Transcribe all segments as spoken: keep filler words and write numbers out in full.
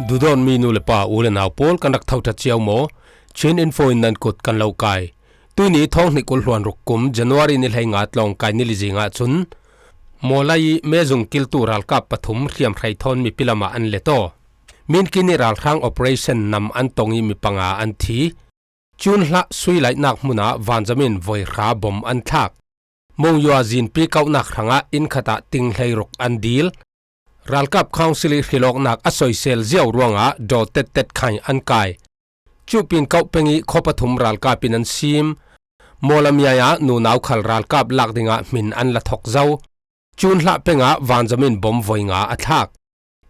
Duhdawtmi nu le pa, u le nau pawl, kan rak tho ṭha cio maw? Chin Info in nan kut kan lo kai. Tuini thawng hnih kul hluan ruk kum January ni hleinga tlawngkai ni li zingah cun Mawlai ih mezung kiltu ralkap pathum hriamhrei thawn mipi lamah an let aw. Minkin ih ralhrang operation nam an tong ih mi panga an thi. Cun hlah sui laihnak hmunah vanzam in voi hra bom an thlak. Monywa zinpi kauhnak hrangah inn khatah ting hleiruk an dil. Ralkap Council ih hrilawknak a soisel ziau ruangah daw tettet khaih an kai. Cuhpin kauh peng ih khua pathum ralkap in an sim. Mawlamiai ah nunau khal ralkap lak dingah hmin an la thok zo. Cun hlah pengah vanzam in bom voi nga a thlak.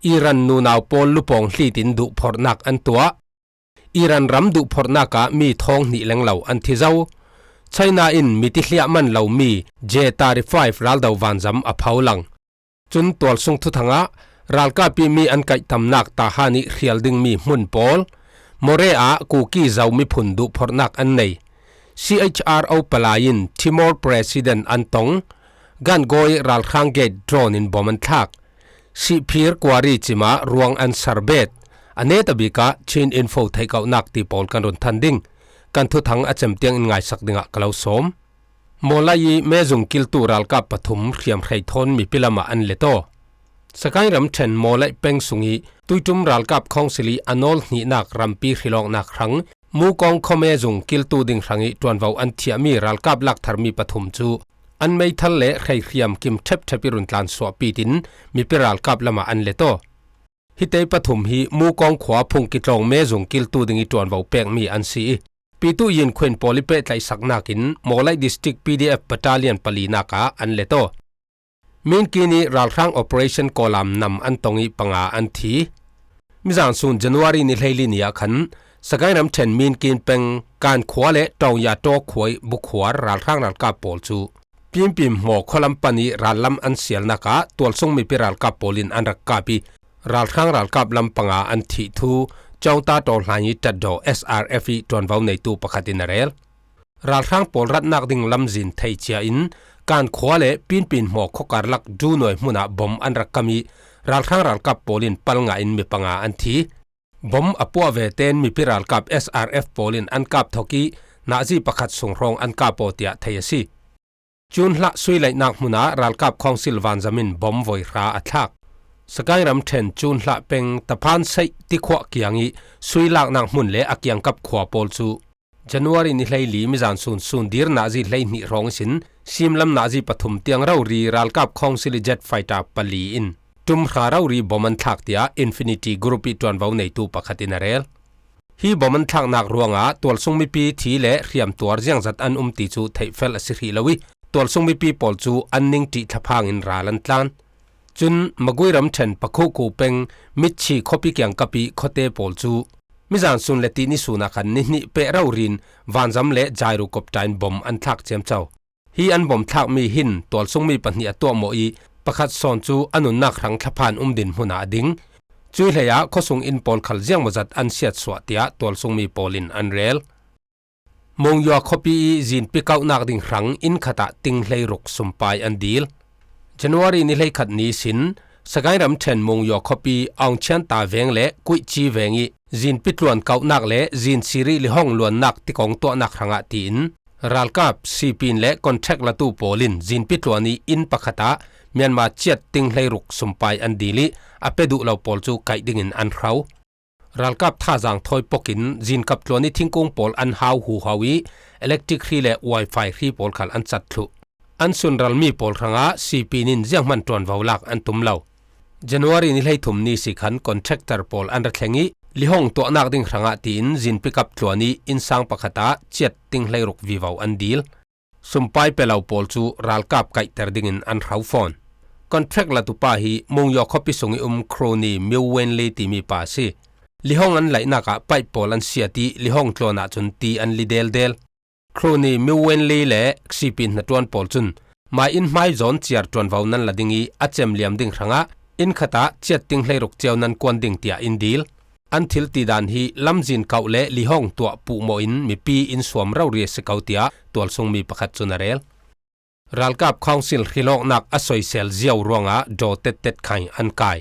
Iran nunau pawl lupawng hlit in duhphorhnak an tuah. Iran ram duhphorhnak ah mi thawng hnih lenglo an thi zo. China in mi tihliah man lomi J thirty-five raldo vanzam a pho lang. Cun tualsung thuthang ah ralkap ih mi an kaihtamnak Tahan ih hrial dingmi hmun pawl, Moreh ah Kuki Zo miphun duhphorhnak an nei. C H R O palai in Timor President an tong. Gangaw ih ralhrang gate drone in bom an thlak. Sihphir kuari cim ah ruang an sarbet. A netabik ah Chin Info theihkauhnak ti pawl kan run than ding. Kan thuthang a cem tiang in ngaisak dingah ka lo sawm. Mawlai ih mezung kiltu ralkap pathum hriamhrei thawn mipi lamah an let aw. Sagaing ramṭhen Mawlai peng sung ih tuiṭum ralkap Council ih a nawl hnihnak rampi hrilawknak hrang Mukawng khuamezung kiltu ding hrangih ṭuanvo an thiahmi ralkap laktharmi pathum cu an meithal le hreihriam kim ṭhepṭhep ih run tlansuahpitin mipi ralkap lamah an let aw. Hite pathum hi Mukawng khua phungki tlawng mezung kiltu dingih ṭuanvo pekmi an si ih, Pitu Yin Khuen pawl ih pehtlaihsaknak in Mawlai District P D F Battalion palinak ah an let aw. Minkin ih ralhrang operation kawlam nam an tong ih panga an thi. Mizan sun January ni hleili ni ah khan Sagaing ramṭhen Minkin peng Kan khua le Ṭawnyaṭaw khua ih bukhuar ralhrang ralkap pawl cu Pinpin hmaw khualam pan ih rallam an sialnak ah tualsung mipi ralkap pawl in an rak kap ih ralhrang ralkap lam panga an thih thu Cawngta Tawlhlang ih ṭatdaw S R F ih ṭuanvo neitu pakhat in a rel. Ralhrang pawl ratnak ding lamzin thei cia in Kan khua le Pinpin hmaw khuakarlak Dunuai hmunah bom an rak kam ih ralhrang ralkap pawl in pal ngah in mi panga an thi. Bom a puah ve tein mipi ralkap S R F pawl in an kap thok ih nazi pakhat sung hrawng an kap aw tiah thei a si. Cun hlah sui laihnak hmunah ralkap Council vanzam in bom voi hra a thlak. Sagaing ramṭhen Cun hlah peng Taphan Saih tikhuah kiang ih sui laknak hmun le a kiangkap khua pawl cu January ni hleili mizan sun sun dir nazi hleihnih hrawng ihsin simlam nazi pathum tiang rori ralkap Council jet fighter pali in ṭum hra rori bom an thlak tiah Infinity Group ih ṭuanvo neitu pakhat in a rel. Hi bom an thlaknak ruangah tualsung mipi thi le hriamtuar ziangzat an um ti cu theihfel a si hrih lo ih, tualsung mipi pawl cu an ning ṭih thlaphang in ral an tlan. Cun Magui ramṭhen Pakhuku peng Mitchi khuapi kiangkap ih khuate pawl cu mizan sun le tihni sun ah khan ni hnih peh rori in vanzam le jairu kopta in bom an thlak ciamco. Hi an bom thlakmi hin tualsungmi pahnih a tuahmawh ih pakhat sawn cu a nunnak hrang thlaphan um dinhmun ah a ding. Cuih hleiah khuasung inn pawl khal ziangmawzat an siatsuah tiah tualsungmi pawl in an rel. Monywa khuapi ih zinpi kauhnak ding hrang inn khatah ting hleiruk sumpai an dil. January ni hleikhat ni sin Sagaing ramṭhen Monywa khuapi Aung Chian Ta veng le Kuihci veng ih zinpi tluan kauhnak le zin sirih lihong luannak tikong tuahnak hrangah tiin ralkap, sipin le contract latu pawl in zinpi tluan ih inn pakhat ah Myanmar ciat ting hleiruk sumpai an dil ih a pe duh lo pawl cu kaih dingin an hro. Ralkap thazaang thawi pokin zinkap tluan ih thingkung pawl an hau huhau ih electric hri le wifi hri pawl khal an cat thluh. An sunralmi pawl hrangah sipin in zianghman ṭuanvo lak an tum lo. January ni hleithum ni si khan contractor pawl an ra thleng ih lihong tuahnak ding hrangah tiin zinpi kap tluan ih innsang pakhat ah ciat ting hleiruk vivo an dil. Sumpai pe lo pawl cu ralkap kaihter dingin an hro fawn. Contract latupa hi Mungyaw khuapi sung ih um Crony Myo Wen Lee timi pa a si. Lihong an laihnak ah paip pawl an siat ih lihong tluan ahcun ti an li deldel. Crony Myo Wen Lee le sipin hnaṭuan pawl cun mai inn hmai zawn ciar ṭuanvo nan la ding ih a cem liam ding hrangah inn khatah ciat ting hleiruk cio nan kuan ding tiah in dil. An thil tidan hi lamzin kauh le lihong tuah puhmawh in mipi in suam rori a si ko tiah tualsungmi pakhat cun a rel. Ralkap Council hrilawknak a soisel ziau ruangah daw tettet khai an kai.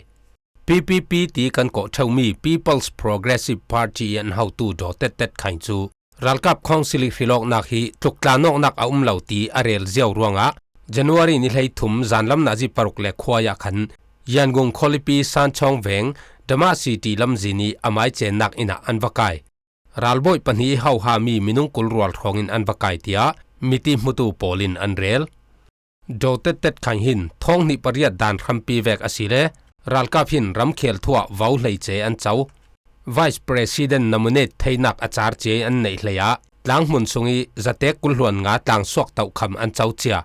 P P P P ti kan kawh ṭheumi People's Progressive Party i an hotu Daw Tet Tet Khaing cu ralkap council i hrilawknak hi tluktlangawknak a um lo ti a rel ziau ruangah January ni hleithum zanlam nazi paruk le khuai ah khan Yangon khualipi Sanchawng veng Dama City lamzin i a maicennak inn ah an va kai. Ralbawi pahnih i hohami minung kul rual hrawngin an va kai, tiah miti hmutu pawl in an rel. Daw Tet Tet Khaing hin thawng hnih pariat dan hrampi vek a si le ralkap hin ramkhel thuah vo hleice an co. Vice President nominate theinak a car cia an neih hleiah tlanghmun sung i zatek kul hluan nga tlangsuak tohkham an co cia.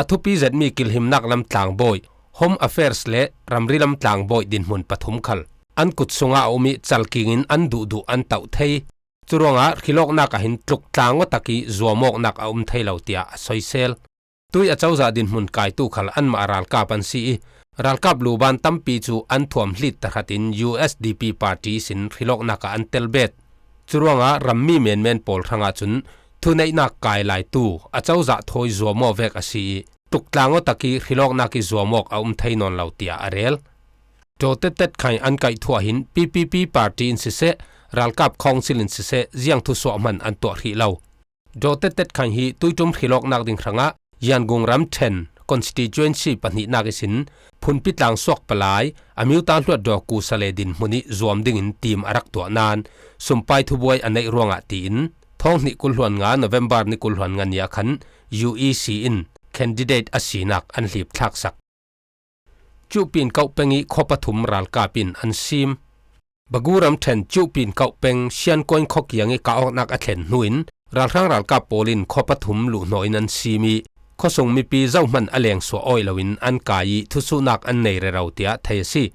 A thupi zetmi kilhimnak lam tlangbawi, Home Affairs le ramri lam tlangbawi dinhmun pathum khal an kut sungah a um i calkingin an duhduh an tauh thei. Curuangah hrilawknak ah hin tluktlangawtak i zuamawknak a um thei lo, tiah a soisel. Tui a cozah dinhmun kaitu khal anmah ralkap an si i, ralkap luban tampi cu an thuam hlit tahratin U S D P party sin hrilawknak ah an telbet. Curuangah rammi menmen pawl hrangah cun thuneihnak kai laitu a cozah thawi zuamaw vek a si i, tluktlangawtak i hrilawknak i zuamawk a um thei nawn lo, tiah a rel. Daw Tet Tet Khaing an kaih thuah hin P P P party in siseh, ralkap council in siseh, ziang thusuah hman an tuah hrih lo. Daw Tet Tet Khaing hi tuiṭum hrilawknak ding hrangah Yangon ramṭhen constituency pahnihnak ihsin phunpi tlangsuak palai a miuta hluat daw kusa le dinhmun i zuam dingin tim a rak tuah nain sumpai thubuai a neih ruangah tiin thawng hnih kul hluan nga November ni kul hluan nga ni ah khan U E C in candidate a sinak an hlip thlaksak. Cuhpin kauh peng i khaw pathum ralkap in an sim. Bagu ramṭhen Cuhpin kauh peng Siankuain khuakiang i kah awknak a thlen hnu in ralhrang ralkap pawl in khaw pathum luhhnawh in an sim i khuasung mipi zohman a lengsuah awih loin an kai i thusuhnak an nei rero, tiah thei a si.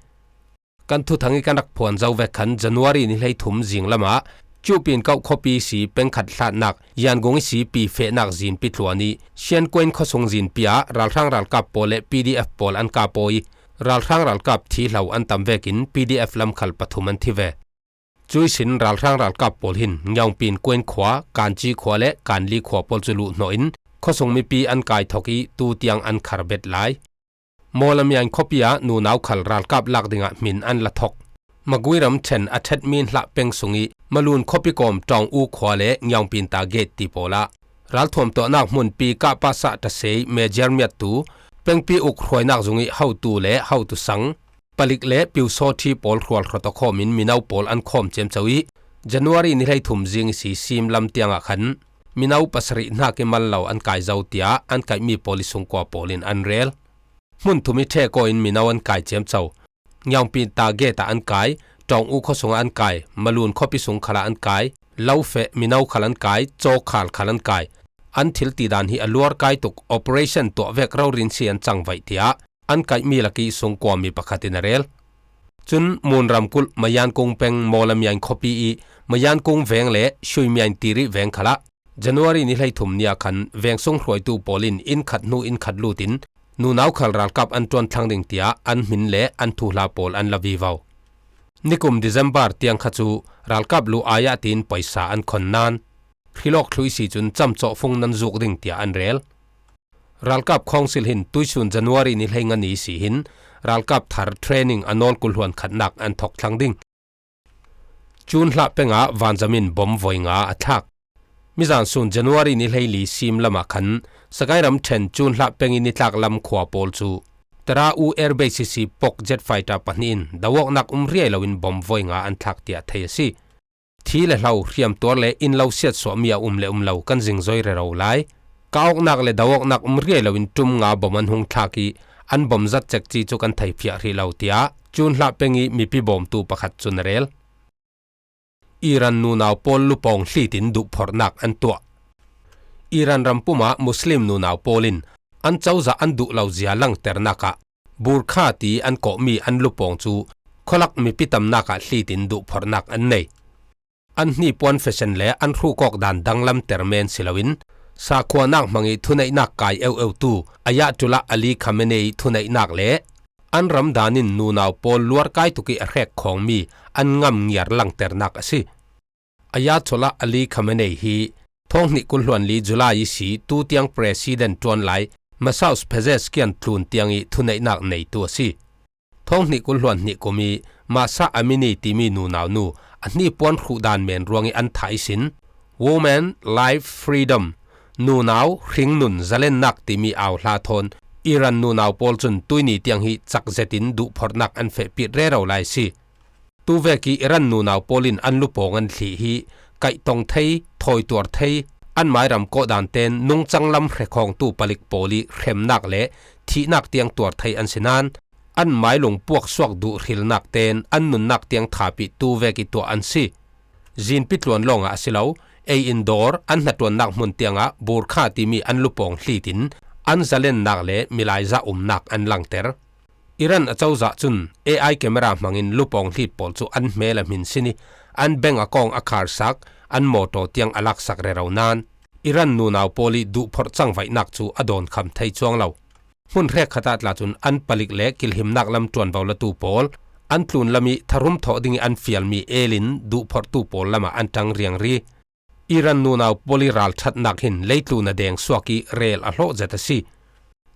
Kan thuthang i kan rak phuan zo vek khan January ni hleithum zinglam ah Cuhpin kauh khuapi si pengkhat hlatnak Yangon i si pi fehnak zinpi tluan i Siankuain khuasung zinpi ah ralhrang ralkap pawl le P D F pawl an kap aw i ralhrang ralkap thi hlo an tam vekin P D F lam khal pathum an thi ve. Cuih sin ralhrang ralkap pawl hin Ngiaungpin Kuain khua, Kanci khua le Kanli khua pawl cu luhhnawh in khuasung mipi an kai thok i tu tiang an khar bet lai. Mawlamiain khuapi ah nunau khal ralkap lak dingah hmin an la thok. Magui ramṭhen a ṭhetmi hlah peng sung i Malun khuapi kawm Ṭawng U khua le Ngiaungpin ta gate ti pawl ah ralthuam tuahnak hmun pi kah pahsah ṭasei Major miattu pengpi uk hruainak zung i hotu le hotu sang, palik le piusawṭhi pawl hrual hrawt a khawm in mino pawl an khawm ciamco i January ni hleithum zing i si sim lam tiangah khan mino pasarih hnak i mal lo an kai zo, tiah an kaihmi pawl i sungkua pawl in an rel. Hmun thum i ṭhek aw in mino an kai ciamco. Ngiaungpin ta gate ah an kai, Ṭawng U khuasung ah an kai, Malun khuapi sung khalah an kai, Lofeh mino khal an kai, Cawkhal khal an kai. An thil tidan hi a luar kai tuk, operation tuah vek rori in si an cangvaih, tiah an kaihmi lak i sungkuami pakhat in a rel. Cun Mun ramkulh Mayankung peng Mawlamiain khuapi i Mayankung veng le Shuimiain Tirih veng khalah January ni hleithum ni ah khan vengsung hruaitu pawl in inn khat hnu inn khat lut in nunau khal ralkap an ṭuan thlang ding, tiah an hmin le an thuhla pawl an la vivo. Nikum December tiang kha cu ralkap lu ai ah tiin paisa an khon nain hrilawk thluh i si cun camcawh fung nan zuk ding, tiah an rel. Ralkap Council hin tuihsun January ni hleinga ni si hin ralkap thar training a nawl kul hluan khatnak an thok thlang ding. June hlah peng ah vanzam in bom voi nga a thlak. Mizan sun January ni hleili sim lamah khan Sagaing ramṭhen June hlah peng i nitlak lam khua pawl cu Tara U Air Base sisi Pok jet fighter pahnih in do awknak um riai loin bom voi nga an thlak, tiah thei a si. Thi le hlo, hriamtuar le inn lo siatsuahmi a um le um lo kan zingzoi rero lai. Kah awknak le do awknak um riai loin ṭum nga bom an hung thlak i an bom zat cekci cu kan theifiah hrih lo, tiah June hlah peng i mipi bawmtu pakhat cun a rel. Iran nunau pawl lupawng hlit in duhphorhnak an tuah. Iran rampum ah Muslim nunau pawl in an cozah an duh lo zia langternak ah burkha ti an kawhmi an lupawng cu khualak mipi tamnak ah hlit in duhphorhnak an nei. An hnipuan fashion le an hruhkawk dan danglamter men si loin sakhuanak hmang i thuneihnak kai eueutu Ayatollah Ali Khamenei thuneihnak le an ram dan in nunau pawl luarkai tuk i a hrek khawngmi an ngam ngiar langternak a si. Ayatollah Ali Khamenei hi thawng hnih kul hluan li July i si tu tiang president ṭuan lai Masoud Pezeshkian tlun tiang i thuneihnak neitu a si. Thawng hnih kul hluan hnih kum i Mahsa Amini timi nunau nu a hnipuan hruh dan men ruang i an thah i sin, Women Life Freedom, nunau hringnun zalennak timi au hla thawn Iran nunau pawl cun tuini tiang hi cak zetin duhphorhnak an fehpit rero lai si. Tuvek i Iran nunau pawl in an lupawng an thlih hi kaihtong thei, thawi tuar thei, an mairam kawhdan ten nungcang lam hrekhawngtu palik pawl i hremnak le thihnak tiang tuar thei an si nain an mailung puaksuak duh hrilnak ten an nunnak tiang thapih tuvek i tuah an si. Zinpi tluan lawngah a si lo, ei in dawr an hnaṭuannak hmun tiangah burkha timi an lupawng hlitin an zalennak le milai za umnak an langter. Iran acozah cun A I camera hmangin lupawng hlit pawl cu an hmel a hmin sin i an bank account a kharsak, an mawtaw tiang a laksak rero nain Iran nunau pawl i duhphorh cangvaihnak cu a dawnkham thei cuang lo. Hmun hrekkhat ah tla cun an palik le kilhimnak lam ṭuanvo latu pawl an tlun lam i tharhum thawh ding i an fialmi elin duhphorhtu pawl lamah an ṭang riangri. Iran nunau pawl i ralṭhatnak hin leitlun a deng suak i rel a hlawh zet a si.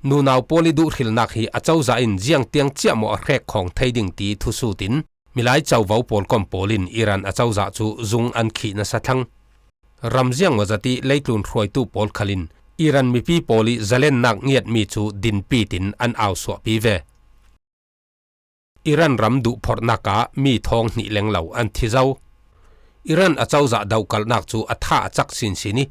Nunau pawl i duhhrilnak hi acozah in ziangtiang ciahmawh a hrek khawng thei ding ti thusut in milai covo pawlkom pawl in Iran acozah cu zung an khih nasa thlang. Ram ziangmawzat i leitlun hruaitu pawl khalin Iran mipi pawl i zalennak ngiatmi cu dinpi tin an au suahpi ve. Iran ram duhphorhnak ah mi thawng hnih lenglo an thi zo. Iran acozah dohkalhnak cu a tha a cak sinsin i,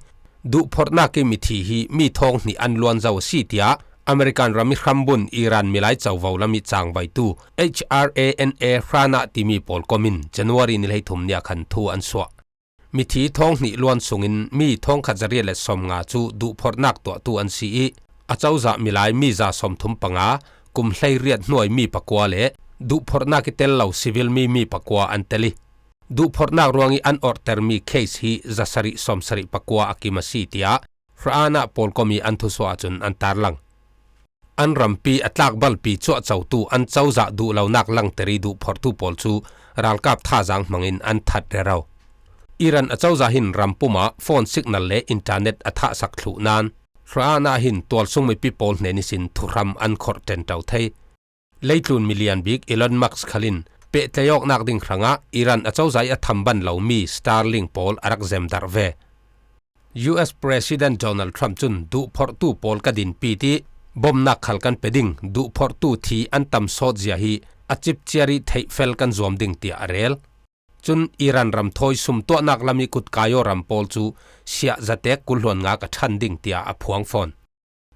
duhphorhnak i mithi hi mi thawng hnih an luan zo a si, tiah American ram i hrambun Iran milai covo lam i cangvaitu H R A N A Hranah timi pawlkom in January ni hleithum ni ah khan thu an suah. Mithi thawng hnih luan sungin mi thawngkhat zariat le sawmnga cu duhphorhnak tuahtu an si i, acozah milai mi za sawmthum panga, kum hleiriat hnuai mi pakua le duhphorhnak i tel lo civil mi mi pakua an tel i, duhphorhnak ruang i an orhtermi case hi zasarih sawmsarih pakua a kim a si, tiah Hranah pawlkom i an thusuah ahcun an tarlang. An rampi a tlakbalpi cuahcotu an cozah duhlonak langter i duhphorhtu pawl cu ralkap thazaang hmangin an that rero. Iran acozah hin rampum ah phone signal le internet a thahsak thluh nain Hranah hin tualsung mipi pawl hnen ihsin thuhram an khorh ṭenṭo thei. Leitlun milian bik Elon Musk khalin pehtlaihawknak ding hrangah Iran acozah i a thamban lomi Starlink pawl a rak zemdarh ve. U S President Donald Trump cun duhphorhtu pawl ka dinpi ti, bomnak khal kan pe ding, duhphorhtu thi an tam sawt zia hi a cipciar i theihfel kan zuam ding, tiah a rel. Cun Iran ram thawi sumtuahnak lam i kutkaiaw ram pawl cu siah zatek kul hluan nga ka ṭhan ding, tiah a phuang fawn.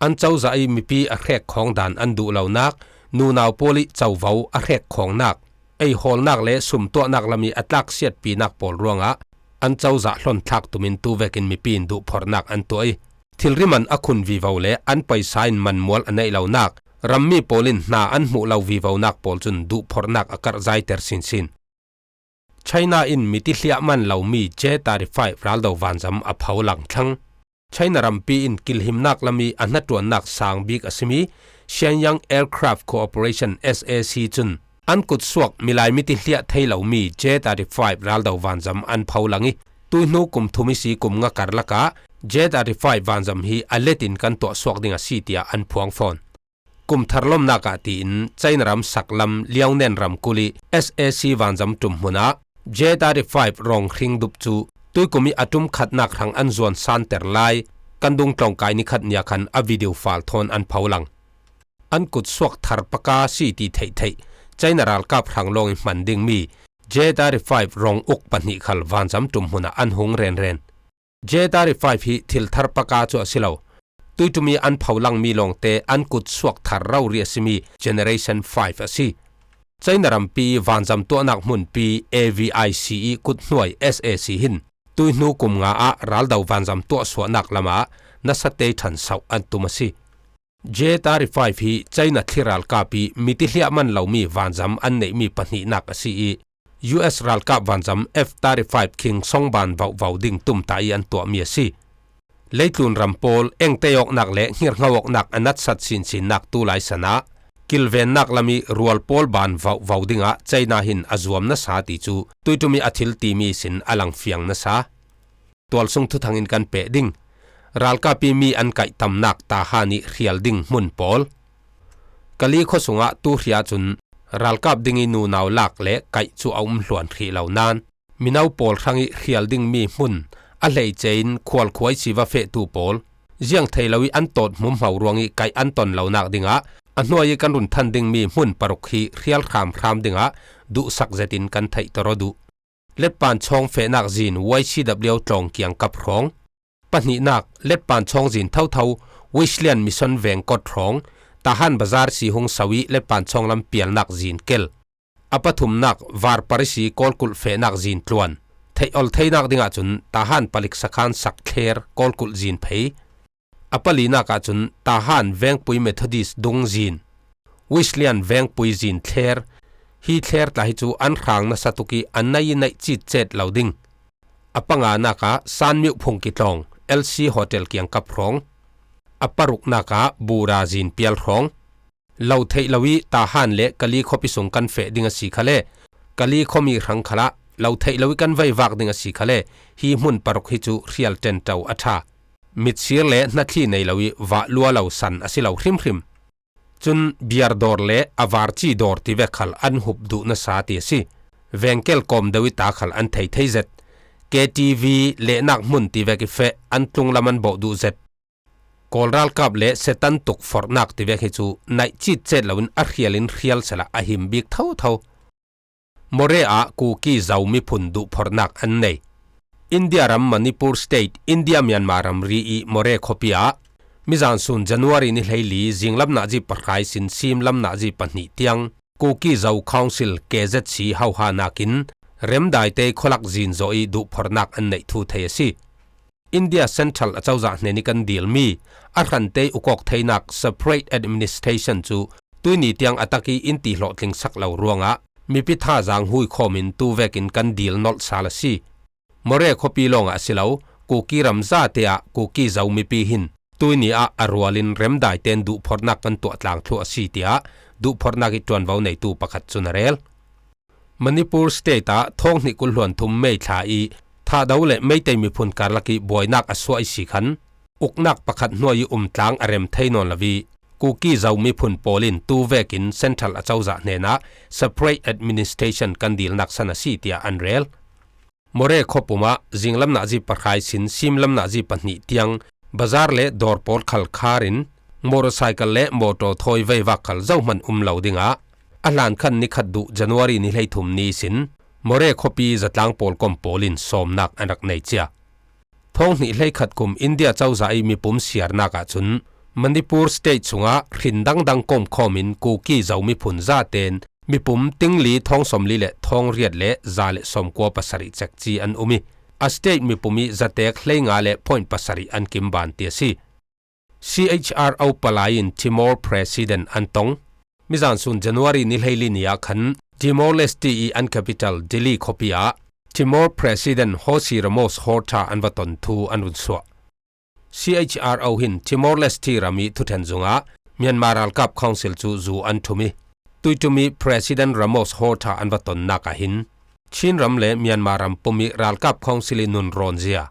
An cozah i mipi a hrek khawng dan an duh lonak, nunau pawl i covo a hrek khawngnak, eihawlnak le sumtuahnak lam i a tlaksiatpinak pawl ruangah an cozah hlon thlak tumin tuvekin mipi in duhphorhnak an tuah i, thilri man a khun vivo le an paisa in manmual a neih lonak, rammi pawl in hna an hmuh lo vivonak pawl cun duhphorhnak a karhzaiter sinsin. China in mitihliah man lomi J thirty-five raldo vanzam a pho lang thlang. China rampi in kilhimnak lam i a hnaṭuannak sang bik a simi Shenyang Aircraft Corporation, S A C, cun an kutsuak milai mitihliah thei lomi J thirty-five raldo vanzam an pho lang i, tuihnu kum thum i si kum nga karlak ah J thirty-five vanzam hi a let in kan tuahsuak ding a si, tiah an phuang fawn. Kum thar lomnak ah tiin China ram saklam Liaoning ramkulh i S A C vanzam ṭum hmun ah J thirty-five rong hring dup cu tuikum i a ṭum khatnak hrang an zuan santer lai kan dungtlawng kai ni khat ni ah khan a video file thawn an pho lang. An kutsuak thar paka si ti theihtheih China ralkap hrang lawng i hman dingmi J thirty-five rong uk pahnih khal vanzam ṭum hmun ah an hung renren. J thirty-five hi thil thar paka cu a si lo. Tuiṭum i an pho langmi lawngte an kutsuak thar rori a simi Generation five a si. China rampi vanzam tuahnak hmunpi A V I C i kuthnuai S A C hin tuihnu kum nga ah raldo vanzam tuahsuahnak lamah nasa tei ṭhan sauh an tum a si. J thirty-five hi China thli ralkap i mitihliah man lomi vanzam an neihmi pahnihnak a si i, U S ralkap vanzam F thirty-five King song ban vauhvau ding tumtah i an tuahmi a si. Leitlun ram pawl engtei awknak le hngerhngo awknak a natsat sinsinnak tu lai san ah kilvennak lam i rual pawl ban vauhvau dingah China hin a zuam nasa ti cu tuiṭum i a thil timi sin a langfiang nasa. Tualsung thuthang in kan peh ding. Ralkap i mi an kaihtamnak Tahan i hrial ding hmun pawl. Kali khuasung ah tuhri ahcun ralkap ding ih nunau lak le kaih cu a um hluan hrih lo nain mino pawl hrang ih hrial dingmi hmun a hleice in khualkhuai siva fehtu pawl ziang thei lo ih an tawt hmuhmo ruangih kaih an ton lonak dingah a hnuai ih kan run than dingmi hmun paruk hi hrial hramhram dingah duhsak zetin kan theih tawrh aw duh. Letpan chawng fehnak zin Y C W tlawng kiangkap hrawng, pahnihnak letpan chawng zin thotho Wesley Mission vengkot hrawng, Tahan Bazar si hung so ih letpan chawng lam pialnak zin kel, a pathumnak Varpar ih si Kawlkulh fehnak zin tluan, theih ol theinak dingah cun Tahan palik sakhan sak thler Kawlkulh zin phei, a palinak ah cun Tahan Vengpui Methodist dung zin, Wesley Vengpui zin thler, hi thler tla hi cu an hrang nasa tuk ih an nei ih naih citcet lo ding. A panganak ah Sanmiuh phungki tlawng L C Hotel kiangkap hrawng, a paruknak ah Bura zin pial hrawng, lo theih lo ih Tahan le Kali khuapi sung kan feh ding a si khale, Kali khuami hrang khalah lo theih lo ih kan veivak ding a si khale, hi hmun paruk hi cu hrial ṭenṭo a ṭha. Mitsir le hnathli nei lo ih vah lua lo san a si lo hrimhrim. Cun biar dawr le a varci dawr tivek khal an hup duh nasa ti a si. Vengkel kawm deuh ih ta khal an thei thei zet. K T V lehnak hmun tivek ih feh an tlunglam an bawh duh zet. Kawl ralkap le Setan tuk forhnak tivek hi cu naih citcet loin a hrial in hrial sehla a him bik thotho. Moreh ah Kuki Zo miphun duhphorhnak an nei. India ram Manipur State, India Myanmar ramri ih Moreh khuapi ah mizan sun January ni hleili zinglam nazi pahra ihsin simlam nazi pahnih tiang Kuki Zo Council K Z C hohanak in remdaite khualak zinzawh ih duhphorhnak an neih thu thei a si. India Central acozah hnen ih kan dilmi a hrante ukawk theinak separate administration cu tuini tiang a tak ih in tihlawhtling sak lo ruangah mipi thazaang huikhawm in tuvekin kan dil nolh sal a si. Moreh khuapi lawngah a si lo, Kuki ram zate ah Kuki Zo mipi hin tuini ah a rual in remdaiten duhphorhnak kan tuah tlang thluh a si, tiah duhphorhnak ih ṭuanvo neitu pakhat cun a rel. Manipur State ah thawng hnih kul hluan thum May thla ih Thahdo le Meitei miphun karlak ih buainak a suah ih si khan uknak pakhat hnuai ih um tlang a rem thei nawn lo ih Kuki Zo miphun pawl in tuvekin Central acozah hnenah separate administration kan dilnak san a si, tiah an rel. Moreh khuapum ah zinglam nazi pahra ihsin simlam nazi pahnih tiang bazar le dawr pawl khal khar in motorcycle le motor thawi veivak khal zohman um lo dingah a hlan khan nikhat duh January ni hleithum ni ihsin Moreh khuapi zatlang pawlkom pawl in sawmnak an rak nei cia. Thawng hnih hleikhat kum India cozah ih mipum siarnak ahcun Manipur State sungah hrin dangdang komkhawm in Kuki Zo miphun zaten mipum tingli thawng sawmli le thawng riat le za le sawmkua pasarih cekci an um ih a state mipum ih zatek hleinga le point pasarih an kimban ti a si. C H R O palai in Timor President an tong. Mizan sun January ni hleili ni ah khan Timor-Leste ih an capital Dili khuapi ah Timor President Jose Ramos Horta an va ton thu an run suah. C H R O hin Timor-Leste ram ih thuṭhen zungah Myanmar ralkap council cu zu an ṭhum ih, tuiṭum ih President Ramos Horta an va tonnak ah hin Chin ram le Myanmar ram pum ih ralkap council ih nun rawnzia,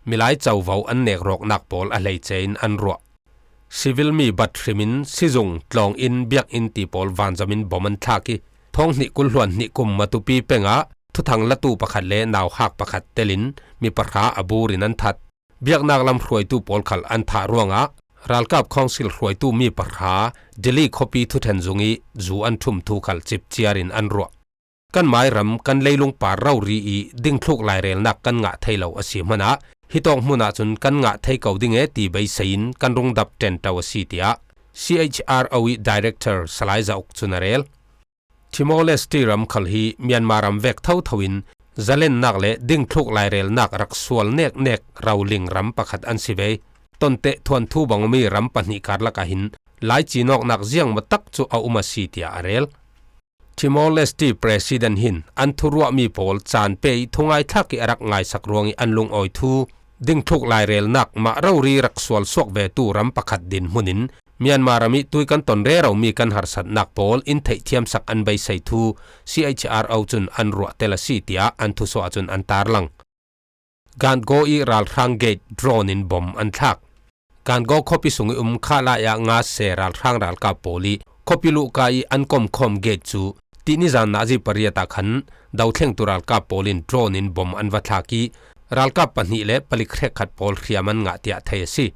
milai covo an nek rawknak pawl a hleice in an ruah. Civil mi bat hrim in sizung, tlawng inn, biakinn ti pawl vanzam in bom an thlak ih, thawng hnih kul hluan hnih kum Matupi peng ah thuthang latu pakhat le nauhak pakhat tel in mi pahra a bur in an that. Biaknak lam hruaitu pawl khal an thah ruangah ralkap council hruaitu mi pahra Delhi khuapi thuṭhen zung ih zu an ṭhum thu khal cipciar in an ruah. Kan mai ram, kan leilung par rori ih dingthluk lairelnak kan ngah thei lo a si hmanah hitawk hmun ahcun kan ngah thei ko ding e ti beisei in kan rung dap ṭenṭo a si, tiah C H R O ih director Salai Za Uk cun a rel. Timor-Leste ram khal hi Myanmar ram vek thotho in zalennak le dingthluk lairelnak rak sual neknek roling ram pakhat an si ve. Tonteh thuanthu bang mi ram pahnih karlak ah hin laici nawknak ziangmaw tak cu a um a si, tiah a rel. Timor-Leste President hin an thuruahmi pawl caan pe ih thungai thlak ih a rak ngaisak ruangih an lungawi thu, dingthluk lairelnak mah rori rak sual suak vetu ram pakhat dinhmun in Myanmar ram ih tui kan ton rero mi kan harsatnak pawl in theihthiamsak an beisei thu C H R O cun an ruah tel a si, tiah an thusuah cun an tarlang. Gangaw ih ralhrang gate drone in bom an thlak. Gangaw khuapi sung ih um Khalaya nga se ralhrang ralkap pawl ih khuapi luhka ih an komkhawm gate cu Tih nizan nazi pariat ah khan dothlengtu ralkap pawl in drone in bom an va thlak ih, ralkap pahnih le palik hrekkhat pawl hriam an ngah tiah thei a si.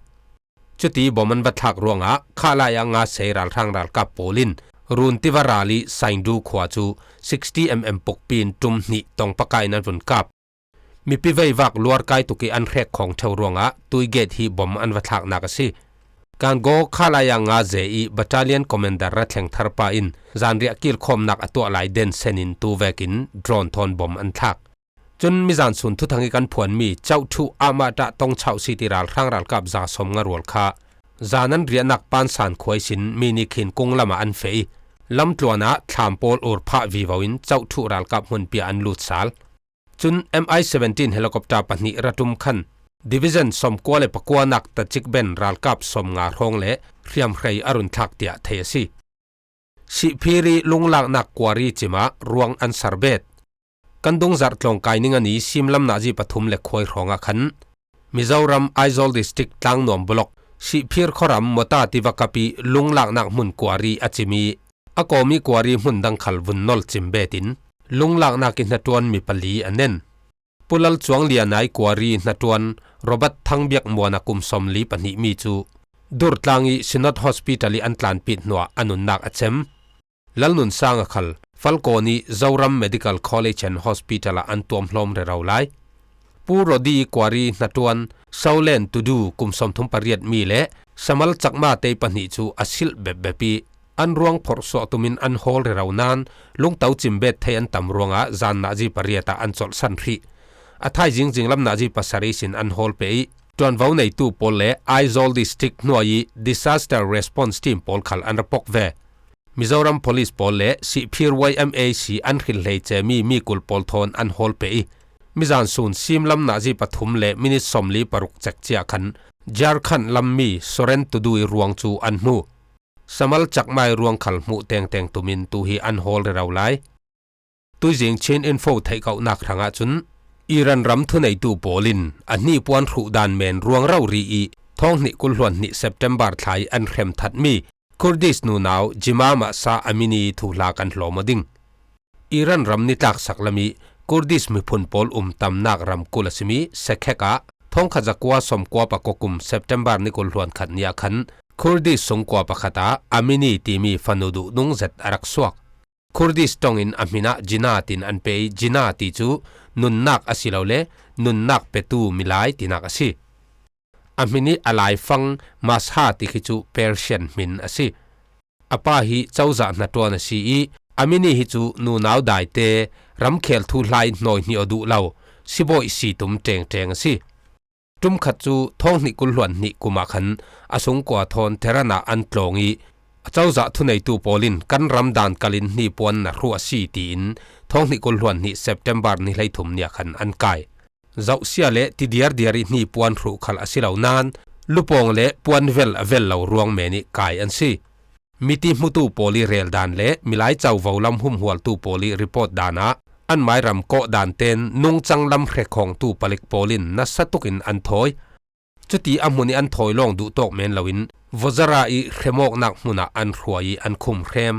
Cuti bom an va thlak ruangah Khalaya nga sei ralhrang ralkap pawl in Runtiva ral ih Saindu khua cu sixty MM pukpi in ṭum hnih tong pakai in an vun kap. Mipi veivak luarkai tuk ih an hrek khawng ṭheu ruangah tuiget hi bom an va thlaknak a si. Kangaw Khalaya nga zei ih Battalion Commander ra thleng tharpa in zanriah kilkhawmnak a tuah lai den sen in tu vekin drone thawn bom an thlak. Cun mizan sun thuthang ih kan phuanmi Chauh Thuh Ahmah Ṭah Tong Chauh City ralhrang ralkap za sawmnga rual kha zan an riahnak Pansan khua ihsin mi ni khin kung lamah an feh ih, lamtluan ah thlam pawl ur phah vivo in Chauh Thuh ralkap hmunpi ah an lut sal. Cun M I seventeen helicopter pahnih ra ṭum khan Division sawmkua le pakuanak tacik ben ralkap sawmnga hrawng le hriamhrei a run thlak tiah thei a si. Sihphir ih lunglaknak kuari cim ah ruang an sarbet. Kan dungzarh tlawngkai ning a ni simlam nazi pathum le khuai hrawng ah khan Mizoram Aizawl District Tlangnuam Block Sihphir khuaram Mawta tiva kap ih lunglaknak hmun kuari a cim ih, a kawm ih kuari hmun dang khal vun nol cim bet in lunglaknak ih hnaṭuan mi pali a nen. Pu Lal Cuang Lian ai kuari hnaṭuan Robert Thangbiak Muan a kum sawmli pahnihmi cu Durtlang ih Synod Hospital ih an tlanpit hnuah a nunnak a cem. Lalnunsang a khal Falkawn ih Zoram Medical College and Hospital ah an tuamhlawm rero lai. Pu Rodi kuari hnaṭuan Saulen Tudu kum sawmthum pariatmi le Samal Cakma tei pahnih cu a silh bepbep ih an ruang phorhsuah tumin an hawl rero nain lungto cimbet thei an tam ruangah zan nazi pariat ah an colhsan hrih. A thaizing zinglam nazi pasarih sin an hawl peh ih ṭuanvo neitu pawl le Aizawl District hnuai ih Disaster Response Team pawl khal an ra pok ve. Mizoram Police pawl le Sihphir Y M A C an hril hleice mi mi kul pawl thawn an hawl peh ih, mizan sun simlam nazi pathum le minit sawmli paruk cek ciah khan Jharkhand lammi Soren Tudu ih ruang cu an hmu. Samal Cakma ih ruang khal hmuh tengteng tumin tu hi an hawl rero lai. Tuizing Chin Info theihkohnak hrangah cun Iran ram thuneitu pawl in a hnipuan hruh dan men ruang rori ih thawng hnih kul hluan hnih September thla ih an hrem thatmi Kurdish nunau Jina Mahsa Amini thuhla kan hlawm aw ding. Iran ram nitlaksak lam ih Kurdish miphun pawl umtamnak ramkulh a simi Sekhek ah thawngkhat zakua sawmkua pakua kum September ni kul hluan khat ni ah khan Kurdish sungkua pakhat ah Amini timi fanu duh nung zet a rak suak. Kurdish ṭong in a hmin ah Jina tin an pe ih, Jina ti cu nunnak a si lo le nunnak petu milai tinak a si. A hmin ih a laifang Masha ti khi cu Persian hmin a si. A pa hi cozah hnaṭuan a si ih, Amini hi cu nunau daite ramkhel thuhla ih hnawi hnih aw duh lo, sibawi si tum ṭengṭeng a si. Ṭumkhat cu thawng hnih kul hluan hnih kum ah khan a sungkua thawn Tehran ah an tlawng ih, a cozah thuneitu pawl in kan ram dan kalin hnipuan na hruh a si tiin thawng hnih kul hluan hnih September ni hleithum ni ah khan an kai. Zohsia le ti diardiar ih hnipuan hruh khal a si lo nain lupawng le puan vel a vel lo ruang men ih kai an si. Miti hmutu pawl ih rel dan le milai covo lam humhualtu pawl ih report dan ah anmai ram kawh dan ten nungcang lam hrekhawngtu palik pawl in nasa tukin an thawi. Cuti a hmun ih an thawi lawng duhtawk men loin Vozara ih hremawknak hmun ah an hruai ih an khum hrem.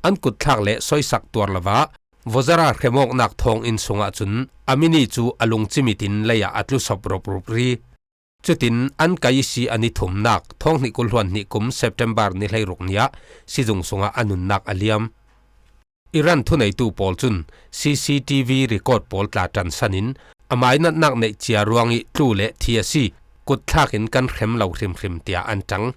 An kutthlak le soisak tuar lo ah Vozara hremawknak thawnginn sungah cun Amini cu a lungcim itin lei ah a tlusop roprup ri. Cutin an kai ih si a ni thumnak thawng hnih kul hluan hnih kum September ni hleiruk ni ah sizung sungah a nunnak a liam. Iran thuneitu pawl cun C C T V record pawl tla ṭansan in amai natnak neih cia ruangih tlu le thi a si, kutthlak in kan hrem lo hrimhrim tiah an ṭang.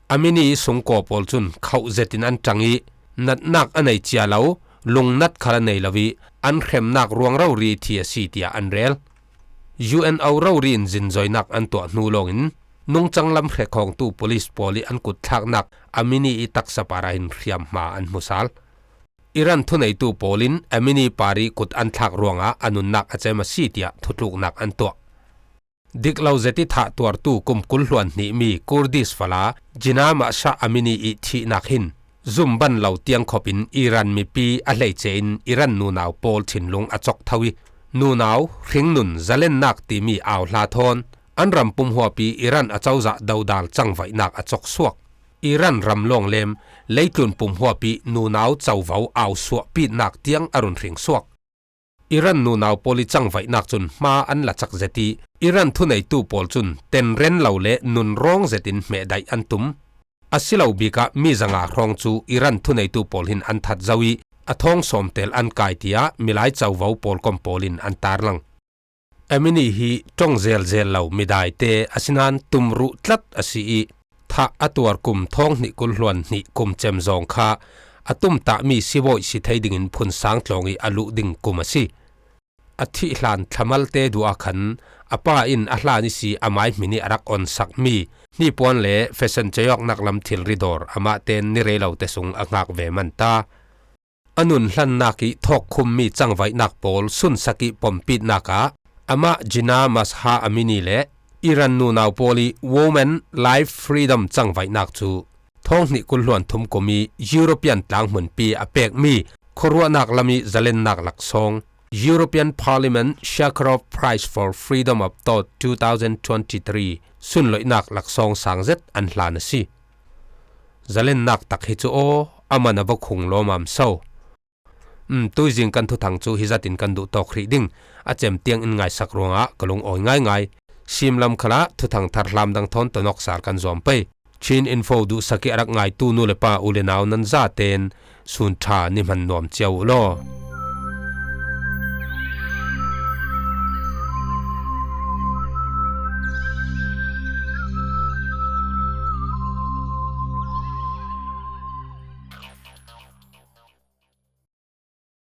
Amini ih sungkua pawl cun khauh zetin an ṭang ih natnak a nei cia lo, lungnat khal a nei lo ih an hremnak ruang rori thi a si tiah an rel. U N O rori in zinzoinak an tuah hnu lawngin nungcang lam hrekhawngtu police pawl ih an kutthlaknak Amini ih taksa par ah hin hriamhma an hmu sal. Iran thuneitu pawl in Amini par ih kut an thlak ruangah a nunnak a cem a si tiah thutluknak an tuah. Dik lo zet ih thah tuartu kum kul hluan hnihmi Kurdish fala Jina Mahsa Amini ih thihnak hin zumban lo tiang khop in Iran mipi a hleice in Iran nunau pawl thinlung a cok tho ih, nunau hringnun zalennak timi au hla thawn an ram pumhuap ih Iran a cozah dodal cangvaihnak a cok suak. Iran ram lawnglem leitlun pum huapih nunau covo ausuahpitnak tiang a run hring suak. Iran nunau pawl i cangvaihnak cun hma an la cak zet i, Iran thuneitu pawl cun tenren lo le nunrawng zetin hmehdaih an tum. A si lo bikah mi zanga hrawng cu Iran thuneitu pawl hin an that zo i, a thawng sawmtel an kai, tiah milai covo pawlkom pawl in an tarlang. Amini hi ṭong zelzel lo midai te asinain tumruh tlat a si i, thah a tuar kum thawng hnih kul hluan hnih kum cem zawng kha a tumtahmi sibawi si thei dingin phunsang tlawng i a luh ding kum a si. A thih hlan thlamalte duh ah khan a pa in a hlan i si a mai hmin i a rak on sakmi hnipuan le fashion ceiawknak lam thilri dawr amah ten ni rei lo te sung a hngak ve man ta. A nun hlannak i thawkkhummi cangvaihnak pawl sunsak i pompitnak ah amah Jina Masha Amini le Iran nunau pawl i Women Life Freedom cangvaihnak cu thawng hnih kul hluan thum kum i European tlanghmunpi a pekmi khuaruahnak lam i zalennak laksawng, European Parliament Sakharov Prize for Freedom of Thought two thousand twenty-three sunloihnak laksawng sang zet an hlan a si. Zalennak tak hi cu aw, a man a va khung lawmam so. Um, tuizing kan thuthang cu hi zatin kan duh tawk hrih ding, a cem tiang in ngaisak ruangah ka lungawi ngaingai. Simlam khalah thuthang thar hlam dang thawn tonawk sal kan zuam pei. Chin Info duhsak i a rak ngaitu nu le pa u le nau nan zaten sun ṭha ni hman nuam cio u law.